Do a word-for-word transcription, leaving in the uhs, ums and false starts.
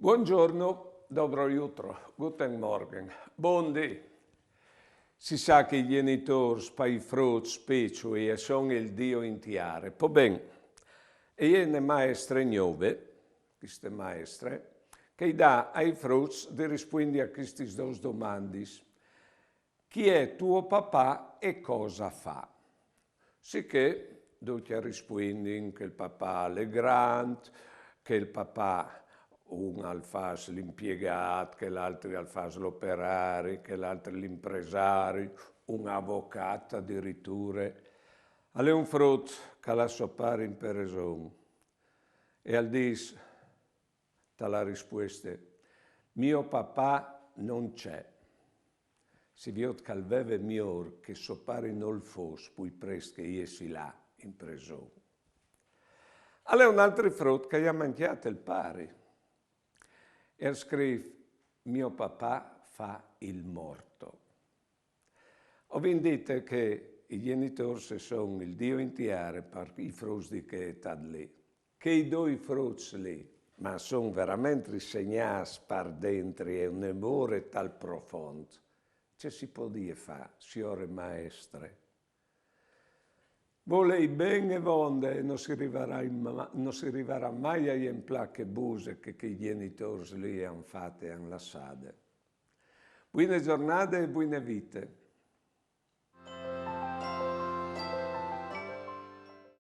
Buongiorno, dobro jutro, guten Morgen, bundì. Si sa che i gjenitôrs pai fruts piçui a son il Dio in tiare. Po ben, e je une maestre gnove, cheste maestre, che i dà ai fruts di rispuindi a chestis dôs domandis: chi è tuo papà e cosa fa? Sichè ducj a rispuindin che il papà al è grant, che il papà un al fâs l'impiegât, che l'altri al fâs l'operari, che l'altri l'impresari, un avocat adiriture. Al è un frut che al à so pari in preson e al dîs, ta la rispueste: mio papà non c'è. Si viôt che al veve miôr che so pari nol fos plui prest che i jessi là in preson. Al è un altri frut che i à mancjât il pari e al scrîf: mio papà fa il morto. O vin dite che i gjenitôrs a son il Dio in tiare par i fruts di chê etât li. Chei doi fruts li, ma a son verementri segnâts par dentri e un amôr tal profont. Ce si podie fâ, siore maestre? Volei ben e vonde, no si rivarà in ma-, no si rivarà mai a jemplâ chê buse che chei gjenitôrs li a àn fate e a àn lassade. Buine zornade e buine vite.